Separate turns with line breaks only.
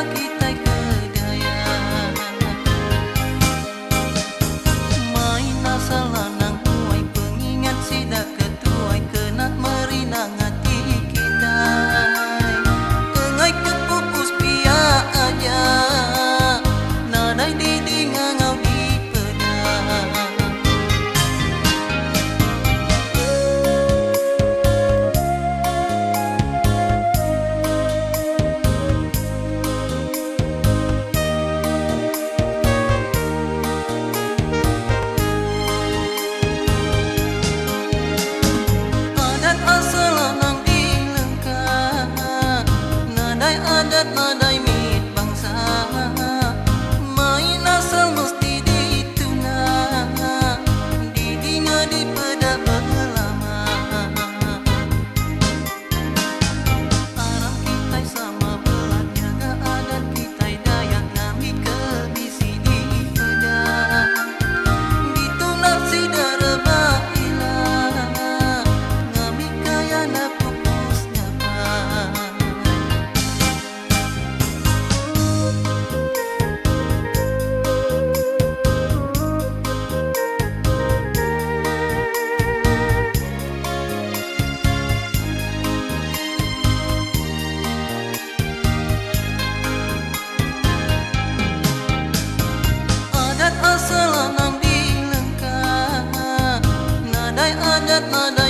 kitai ke Dayak. Main asal anang muai pengingat sida ke tuai kena merinang ati kitai. Enggai ke pupus pia aja nadai didinga enggau dipeda. Adat asal anang dilengka Nadai adat nadai mit bangsa Main asal mesti dituna Didinga dipeda belama. Aram kitai sama belat nyaga adat kitai Dayak ngambika bisi dipeda Dituna sida rebak ila ngambika iya enda pupus nyapai. Adat asal anang dilengka Nadai adat nadai.